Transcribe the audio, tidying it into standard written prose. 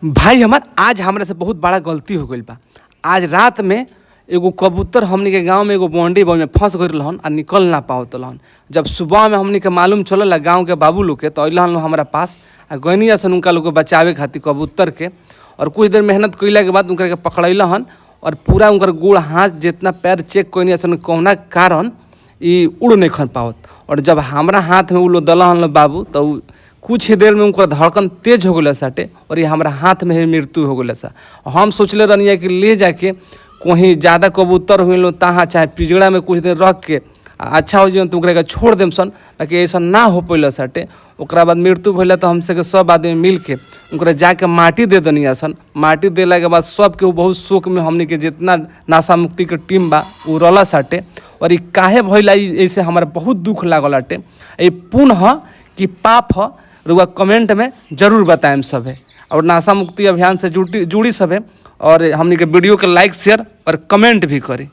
भाई हमार आज हमरा से बहुत बड़ा गलती हो गइल बा। आज रात में एगो कबूतर हमनी के गांव में एगो बाउंड्री बॉल में फंस गइल रहन आ निकल ना पावत रहन। जब सुबह में हमनी के मालूम चलल गांव के बाबू लोग के तो अइलन लोग हमरा पास आ गइनी सन उनका लोग के बचावे खातिर कबूतर के, और कुछ देर मेहनत कइला के बाद उनका के पकड़ैल हन और पूरा उनकर गोड़ हाथ जितना पैर चेक कइनी सन कौना कारण ई उड़ नहीं खन पावत। और जब हमरा हाथ में उ लोग दलहन बाबू तो उ कुछ ही देर में उनकर धड़कन तेज हो गया साटे और ये हमरा हाथ में ही मृत्यु हो गया सा। हम सोचले रहनी कि ले जाके कहीं ज़्यादा कबूतर हुई लो तहाँ चाहे पिंजड़ा में कुछ देर रख के अच्छा हो जाए तो ओकरा के छोड़ देम सन, बाकी ऐसा ना हो पैल साटे। ओकरा बाद मृत्यु भइला तो हमसे के सब आदमी मिल के ओकरा जाके माटी दे दनी सन। माटी देला के बाद सब के बहुत शोक में हमनी के जितना नशा मुक्ति के टीम बा उ रहला साटे। और ई काहे भइला ऐसे हमारा बहुत दुख लागल आटे। ई पुण्य ह कि पाप ह, रुआ कमेंट में जरूर बताएम सभे। और नशा मुक्ति अभियान से जुड़ी सभे और हमनी के वीडियो के लाइक शेयर और कमेंट भी करी।